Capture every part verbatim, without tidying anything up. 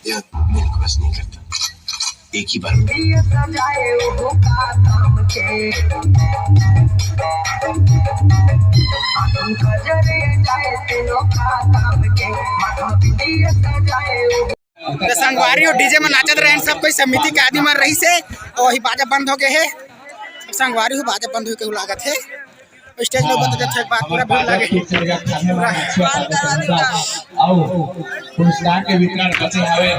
या मैं रिक्वेस्ट नहीं करता, एक ही बार। त संगवारी हो, डीजे में नाचत रहन सब कोई, समिति के आदमी मन रहिस हे, अउ वही बाजा बंद हो गए हे। संगवारी हो, बाजा बंद होके लागत हे। स्टेज लोग बता देथे, एक बार पूरा भीड़ लागे। पूरा। अउ पुरस्कार के वितरण बचे हवे।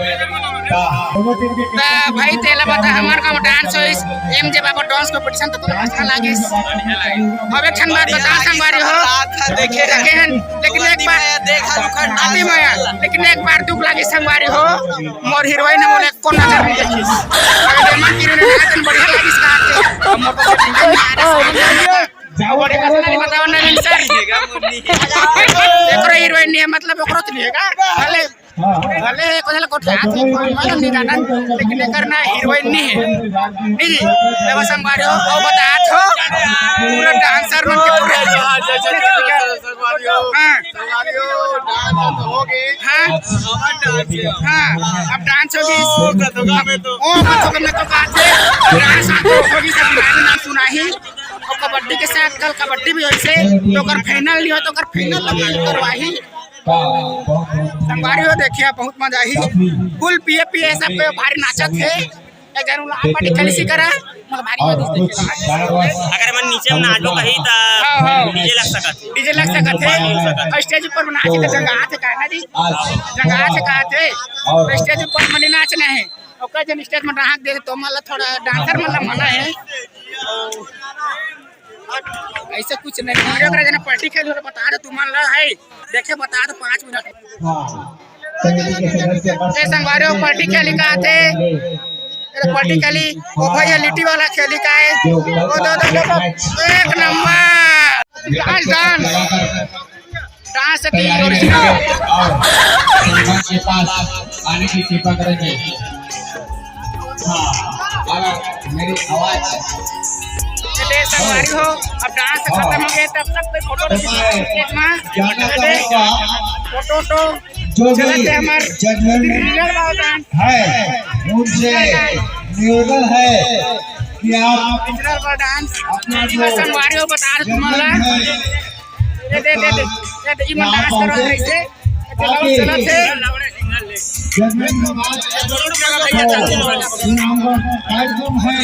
त त भाई, तेला बता, हमर गाँव डांस होइस, एम जे बाबा डांस कंपटीशन, त तोला अच्छा लागिस। अब एक ठन बात बता संगवारी हो, देखे हन, लेकिन एक बार देख, आती मया, लेकिन एक बार दुख लागिस संगवारी हो, मोर हीरोइन मोला एको नजर नहीं देखिस। अगर एमा हीरोइन रहतन, बढ़िया लागिस कहा के। अब मोटरसाइकिल में आ रहे हैं। जाओ, बड़े कसम नहीं बताओ ना, नहीं सर। एकरो हीरोइन नहीं है, मतलब, एकरो तो नहीं है का? भले, हाँ। भले एक भले कोठा हाथ में कौन मालूम नहीं जाना, लेकिन एकर ना हीरोइन नहीं है। नहीं जी, देखो संगवारी हो, वो बता तो, पूरा डांसर बन के पूरा। हाँ। हाँ। हाँ, अब डांस होगी। ओ, कथोगा में तो। ओ, कथोगा में तो कहा थे, डांस आप लोग होगी, सब नाम, नाम सुना ही। और कबड्डी के साथ कल कबड्डी भी होइस हे, तो ओकर फाइनल नहीं हो, तो ओकर फाइनल लगा करवाही। संगवारी हो, देखिए, बहुत मजा ही। फुल पिए पिए सब कोई भारी नाचत हे। एक जन उला पार्टी कलिसी करा, मगर भारी मजा देखे। अगर मन नीचे में नाचो कही, त हाँ, हाँ। डीजे लग सकत हे। डीजे लग सकत हे। और स्टेज ऊपर में नाचे, तो जंगाथे का ना जी? जंगाथे का थे। और स्टेज ऊपर में नहीं नाचना है। ओकर जन स्टेज में राहक दे, तो मतलब थोड़ा डांसर मतलब मना है। ऐसे कुछ नहीं। अरे, अगर जन पार्टी खेल रहे, बता दे, तू मन ला है। देखे, बता दो, पाँच मिनट। हाँ। ए संगवारी हो, पार्टी खेली का थे? ए पार्टी खेली। ओ भैया, लिट्टी वाला खेली का है? ओ दो, दो, दो, दो। एक नंबर। Dance, dance. डांस की तैयारी में ओरिजिनल। लगे और संगम के पास आने की कृपा करेंगे। हाँ, अगर मेरी आवाज चले संगवारी हो, अब डांस खत्म हो गए, तब तक कोई फोटो तो मैं स्टेज में। जानना चाहूंगा, फोटो तो जो भी चलते हमारे जजमेंट रीजनल वाला डांस। है, उनसे निवेदन है कि आप रीजनल वाला डांस अपना जो संगवारी हो बता रहे तुम्हारा। जजमेंट है, ये दे, दे, दे। ये दे, ये मन डांस करवा रहे थे। ये चलाओ, चला थे। जजमेंट समाज का जो कार्यक्रम है,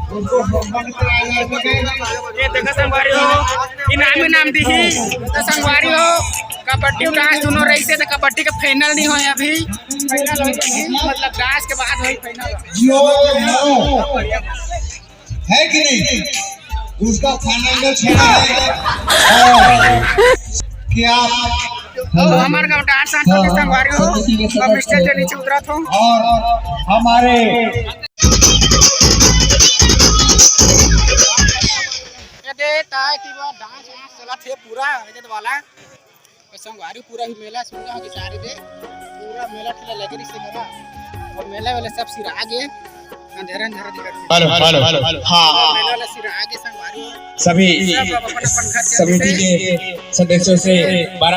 उसको संपन्न कराया जा सके। ये देखो संगवारी हो, इनाम, इनाम दी ही। तो संगवारी हो, कबड्डी डांस दोनों रही थे, तो कबड्डी का फाइनल नहीं होय अभी। फाइनल होय, मतलब डांस के बाद होय फाइनल। जो हो। है कि नहीं? उसका फाइनल मैच होना है। और क्या तो हमारे गांव डांस आंसर के संगवारी हो, अब स्टेज के नीचे उतरा था। और हमारे ये दे ताय की बात डांस वांस चला थे पूरा रजत वाला। अउ संगवारी पूरा ही मेला सुनना हो कि सारे दे, पूरा मेला ठेला लगे रहिसे मेला, अउ मेला वाला सब सिरा गे, अंधेरा अंधेरा दिखत हे। Hello, hello, hello. हाँ। मेला वाला सिरा गे संगवारी। सभी सब अपन अपन घर चले समिति से। के सदस्यों से बारह